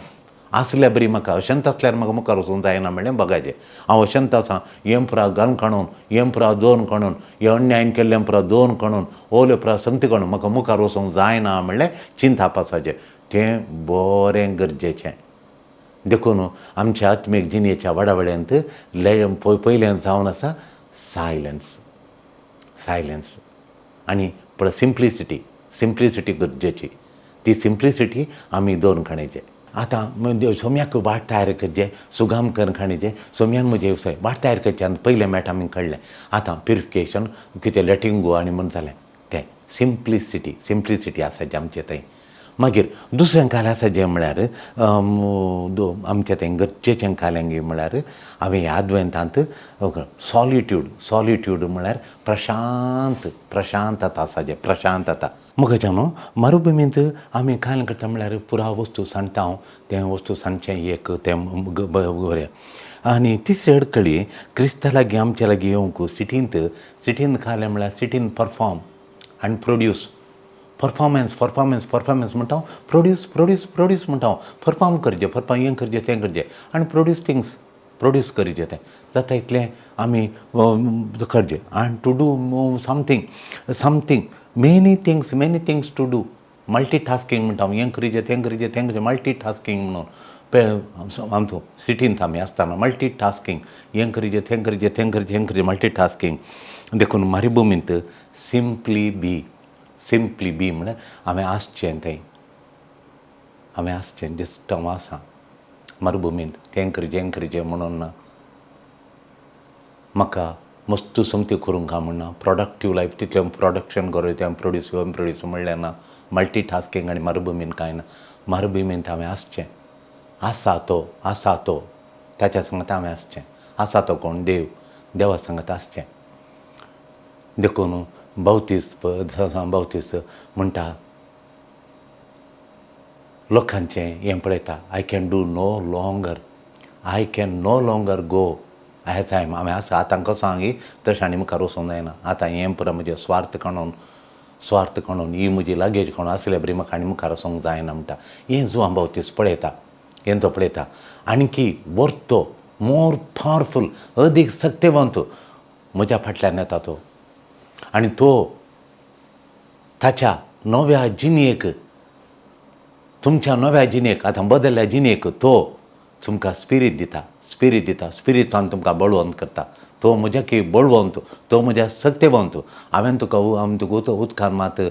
आसल्या बरी म्हाका अशेंच आसल्यार म्हाका मुखार वचूंक जायना म्हणलें बगाचें. हांव अशेंच आसा, हें पुरा घालून काडून, हें पुरा दोन काडून, हें अन्यायन केल्लें पुरा दोन काडून, ओले पुरा संगती काडून म्हाका मुखार वचूंक जायना म्हणलें चिंतापासाचें. तें बरें गरजेचें. देखून आमच्या आत्मीक जिणेच्या वाडावळ्यांत पयलें जावन आसा सायलन्स, सायलन्स आनी पळय सिंप्लिसिटी, सिंप्लिसिटी गरजेची. ती सिंप्लिसिटी आमी दोन खाणेचे. आतां सोम्याक वाट तयार करचें, सुगाम करून खाणेचें. सोम्यान म्हजें वेवसाय वाट तयार करचें आनी पयलें मॅट आमी काडलें. आतां प्युरिफिकेशन कितें लेटींग गो आनी म्हूण जालें तें सिंप्लिसिटी, सिंप्लिसिटी आसा जें आमचें थंय. मागीर दुसरें कालें आसा जें म्हळ्यार आमचें थंय गरजेचें कालें म्हळ्यार हांवें ह्या आदवेंतांत सॉलिट्यूड, सॉलिट्यूड म्हळ्यार प्रशांत, प्रशांतता आसा जें, प्रशांतता. मुखाच्या न्हू मरुभुमींत आमी कांय करता म्हळ्यार पुरा वस्तू सांगता हांव, तें वस्तू सांगचें एक तें बरें. आनी तिसरी अडकळी क्रिस्ता लागीं आमच्या लागीं येवंक सिटींत, सिटींत खालें म्हळ्यार सिटीन परफॉर्म आनी प्रोड्यूस, परफॉर्मन्स, परफॉर्मन्स, परफॉर्मन्स म्हणटा हांव, प्रोड्यूस, प्रोड्यूस, प्रोड्यूस म्हणटा हांव. परफॉर्म करचें, परफॉर्म हें करचें तें करचें आनी प्रोड्यूस थिंग्स, प्रोड्यूस करचें तें जाता इतलें आमी करचें. आनी to do something, something, many things, many things to do, multitasking म्हणटा हांव. हें करचें तें करचें तें करचें, मल्टी टास्कींग म्हणून. आमचो सिटींत आमी आसतना मल्टी टास्कींग, हें करीजे तें करीजे तें करीजे हें करीजे, मल्टी टास्कींग. देखून मरुभुमींत सिंपली बी, सिंपली बी म्हळ्यार हांवें आसचें थंय, हांवें आसचें जस्ट हांव आसा मरुभुमींत, तें करीजे हें करीजे म्हणून ना. म्हाका मस्तू संगती करूंक काय म्हणना, प्रोडक्टीव लायफ तितलें प्रोडक्शन करूं तें प्रोड्यूस प्रोड्यूस म्हणलें ना. मल्टी टास्कींग आनी मरुभुमींत कांय ना. मरुभुमींत हांवें आसचें, आसा तो, आसा तो ताच्या सांगात हांवें आसचें. आसा तो कोण? देव, देवा सांगात आसचें. देखून बावतीस बावतीस म्हणटा लोकांचें हें पळयता, I can do no longer, I can no longer go as I am. हांवें आसा आतां कसो हांव तशें आनी मुखार वचूंक जायना. आतां हें पुरो म्हजें स्वार्थ काडून, स्वार्थ काडून ही म्हजी लागेज काडून आसल्या बरी म्हाका आनी मुखार वचूंक जायना म्हणटा. हें जुवां बावतीस पळयता, हें तो पळयता. आणकी वर्तो मोर पावरफूल, अदीक सक्तेवंत म्हज्या फाटल्यान येता तो, आनी तो ताच्या नव्या जिणेक, तुमच्या नव्या जिणेक, आतां बदल्ल्या जिणेक तो तुमकां स्पिरीत दिता, स्पिरीत दिता, स्पिरितान तुमकां बळवंत करता. तो म्हज्या की बळवंत, तो म्हज्या सक्तेवंत. हांवें तुका हांवें तुका उदकान मात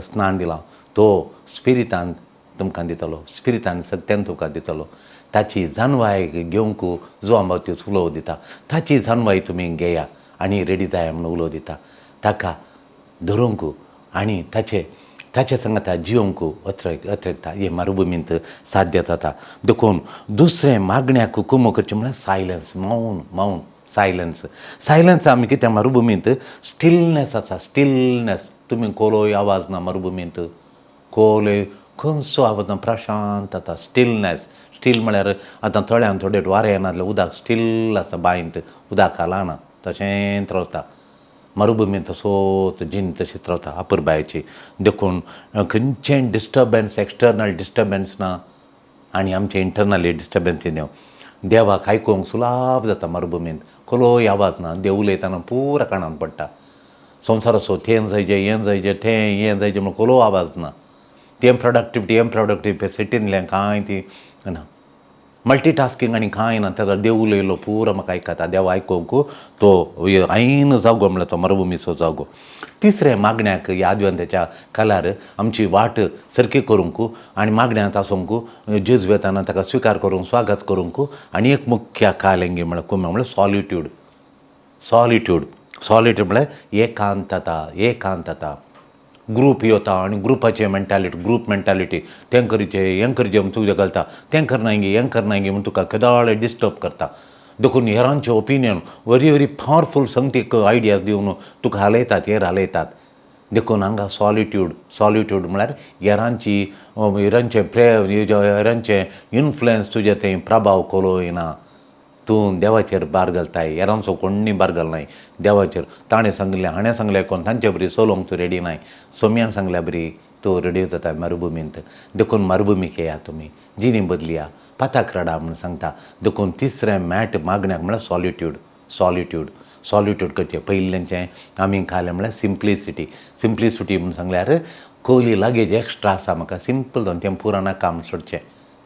स्नान दिलां, तो स्पिरितान तुमकां दितलो, स्पिरितान सत्यान तुमकां दितलो. ताची जानवाय घेवंक जुवां बावतीस उलोव दिता, ताची जानवाय तुमी घेया आनी रेडी जाया म्हणून उलोव दिता. ताका धरूंक आनी ताचे ताचे सांगाता जियोंक अत्रेकता हे मरुभुमींत साध्य जाता. देखून दुसरें मागण्याक कुमो करचें म्हळ्यार सायलन्स, मौन, मौन, सायलन्स. सायलन्स आमी कितें मरुभुमींत स्टिलनेस आसा, स्टिलनेस. तुमी कोलोय आवाज ना मरुभुमींत, कोलोय खंयचो आवाज ना, प्रशांत आतां स्टिलनेस. स्टील म्हळ्यार आतां थोड्यान थोडे वारें येना जाल्यार उदक स्टील आसता, बांयंत उदक हालना तशेंच रावता. मरुभुमींत तसोच जीण तशीच रावता अपुरबायेची. देखून खंयचें डिस्टर्बन्स, एक्सटर्नल डिस्टर्बन्स ना आनी आमचें इंटरनली डिस्टर्बन्स देव देवाक आयकूंक सुलाभ जाता मरुभुमींत. कोलोय आवाज ना, देव उलयतना पुरा कानान पडटा. संवसाराचो तें जायजें हें जायजें तें हें जायजें म्हण कोलो आवाज ना. तें प्रोडक्टिविटी हें प्रोडक्टिविटी सिटींतल्यान कांय ती ना, मल्टीटास्कींग आनी कांय ना. ताचो देव उलयलो पुरो म्हाका आयकता, देव आयकूंक तो ऐन जागो म्हळ्यार तो मरुभुमीचो जागो. तिसरें मागण्याक ह्या आदवंताच्या कलार आमची वाट सारकी करूंक आनी मागण्यांत आसूंक, जेजू येताना ताका स्विकार करूंक, स्वागत करूंक. आनी एक मुख्य कालेंगी म्हळ्यार कुम्या म्हळ्यार सॉलिट्यूड, सॉलिट्यूड. सॉलिट्यूड म्हळ्यार एकांतता, एकांतता. ग्रूप येता आनी ग्रुपाचें मेंटालिटी, ग्रूप मेंटालिटी, तें करचें हें करचें म्हूण तुजें घालता, तें करनाय हें करनाय म्हूण तुका केदोळे डिस्टर्ब करता. देखून हेरांचे ओपिनियन व्हरी व्हरी पावरफूल संगतीक आयडियाज दिवन तुका हालयतात, हेर हालयतात. देखून हांगा सॉलिट्यूड, सॉलिट्यूड म्हळ्यार हेरांची हेरांचें हेरांचें इन्फ्लुयन्स तुजे थंय प्रभाव कोलो ना. तूं देवाचेर भार घालताय, हेरांचो कोण्णी भार घालनाय देवाचेर. ताणें सांगलें हाणें सांगलें कोण तांचे बरी चलोवंक तूं रेडी नाय, सोम्यान सांगल्या बरी तूं रेडी जाता मरुभुमींत. देखून मरुभुमीक येया तुमी, जिणी बदलया, पाताक रडा म्हूण सांगता. देखून तिसरें मॅट मागण्याक म्हळ्यार सॉलिट्यूड, सॉलिट्यूड, सॉलिट्यूड करचें. पयलेंचें आमी खालें म्हळ्यार सिंप्लिसिटी. सिंप्लिसिटी म्हूण सांगल्यार कोली लगेज एक्स्ट्रा आसा म्हाका सिंपल जावन तें पुरा नाका म्हूण सोडचें,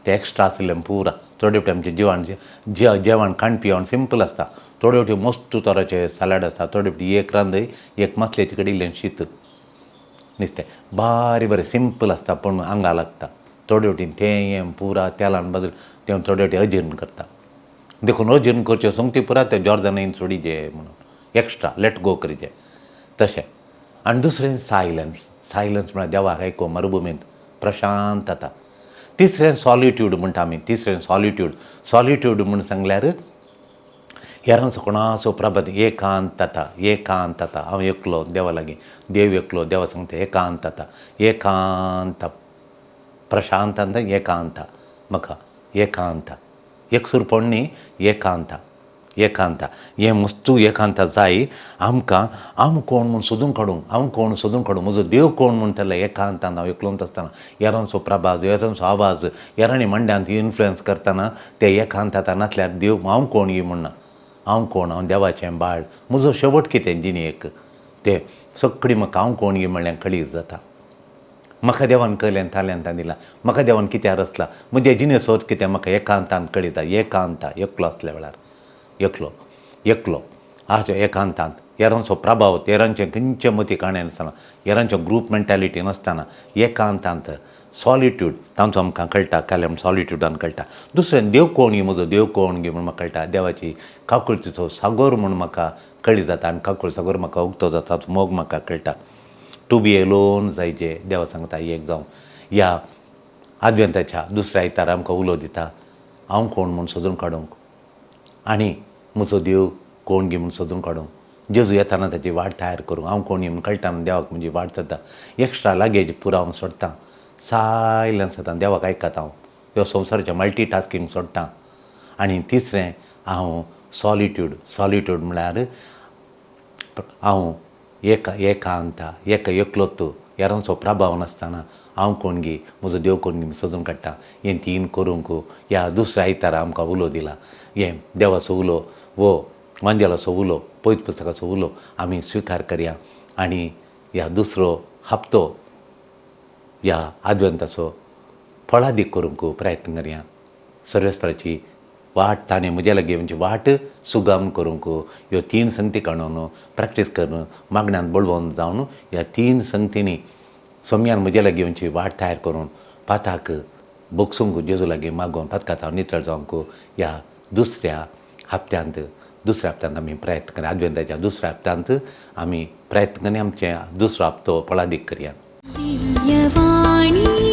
तें एक्स्ट्रा आशिल्लें पुरा. थोडे फावटी आमचें जेवण जेवण खाण पिवण सिंपल आसता, थोडे फावटी मस्त तरांचे सॅलड आसता, थोडे फावटी एक रांदय एक मासलेचे कडेन इल्लें शीत नुस्तें बारीक बरें सिंपल आसता पूण आंगा लागता. थोडे फावटी तें हें पुरा तेलान बाजून तें थोडे फावटी अजीर्ण करता. देखून अजीर्ण करचें सोंगती पुरा तें जॉर्दनान सोडीजे म्हणून एक्स्ट्रा let go करीजे तशें. आनी दुसरें सायलन्स, सायलन्स म्हळ्यार देवाक आयकूंक मरुभुमींत प्रशांत जाता. तिसरें सॉलिट्यूड म्हणटा आमी, तिसरें सॉलिट्यूड. सॉलिट्यूड म्हूण सांगल्यार हेरांचो कोणाचो प्रभाव एकांतता, एकांतता. हांव एकलो देवा लागीं, देव एकलो, देवा सांगता एकांतता, एकांत प्रशांत एकांत म्हाका एकांत एकसूरपण न्ही, एकांत, एकांत. हें मस्तू एकांत जाय आमकां. हांव कोण म्हूण सोदून काडूंक, हांव कोण सोदून काडूंक, म्हजो देव कोण म्हणटलें एकांतान हांव एकलोच आसतना हेरांचो प्रभाव, हेरांचो आवाज, हेरांनी मांड्यांत इन्फ्लुयन्स करतना ते एकांत नासल्यार देव हांव कोण ही म्हणना. हांव कोण, हांव देवाचें बाळ, म्हजो शेवट कितें जिणेक, ते सगळीं म्हाका हांव कोण ही म्हणल्यार कळीत जाता. म्हाका देवान कयल्यान तालेंतां दिलां, म्हाका देवान कित्याक रचला, म्हज्या जिणेचो अर्थ कितें म्हाका एकांतान कळयता. एकांता एकलो आसल्या वेळार, एकलो एकलो आसा एकांतांत, हेरांचो प्रभाव, हेरांचें खंयचे मती काणें नासतना, हेरांचो ग्रूप मेंटालिटी नासतना एकांतांत सॉलिट्यूड तांचो आमकां कळटा. काल्यां म्हण सॉलिट्युडान कळटा. दुसरें देव कोण गी, म्हजो देव कोण गी म्हूण म्हाका कळटा. देवाची काकुळतीचो सागोर म्हूण म्हाका कळी जाता आनी काकुळ सागोर म्हाका उक्तो जाता, मोग म्हाका कळटा. टू बी एलोन जायजे देवा सांगता एक जावं. ह्या आदवेंताच्या दुसऱ्या आयतारा आमकां उलो दिता हांव कोण म्हूण सोदून काडूंक आनी म्हजो देव कोण गी म्हूण सोदून काडूंक. जेजू येताना ताची वाट तयार करूंक. हांव कोण म्हूण कळटा देवाक म्हजी वाट चलता. एक्स्ट्रा लागेज पुरो हांव सोडटां, सायलन्स जाता, देवाक आयकता हांव. ह्यो संवसाराचें मल्टी टास्कींग सोडटां. आनी तिसरें हांव सॉलिट्यूड. सॉलिट्यूड म्हळ्यार हांव एका एकांता एका एकलोत, हेरांचो प्रभाव नासतना हांव कोण गी, म्हजो देव कोण गी सोदून काडटा. हें तीन करूंक ह्या दुसऱ्या आयतारा आमकां उलो दिला. हें देवाचो उलो वो वांजेलाचो उलो, पवित्र पुस्तकाचो उलो आमी स्विकार करया आनी ह्या दुसरो हप्तो ह्या आदवेंताचो फळादीक करूंक प्रयत्न करया. सर्वेस्पराची वाट ताणें म्हज्या लागीं म्हणजे वाट सुगम करूंक ह्यो तीन संगती काडून प्रॅक्टीस करून मागण्यान बळवंत जावन ह्या तीन संगतींनी सोम्यान म्हज्या लागीं म्हणजे वाट तयार करून पाताक बोगसूंक जेजू लागीं मागोवन पातकांत हांव नितळ जावंक ह्या दुसऱ्या हप्त्यांत, दुसऱ्या हप्त्यांत आमी प्रयत्न करया. आदवेंताच्या दुसऱ्या हप्त्यांत आमी प्रयत्न करून आमचें दुसरो हप्तो फळादीक करया. दिव्यवाणी.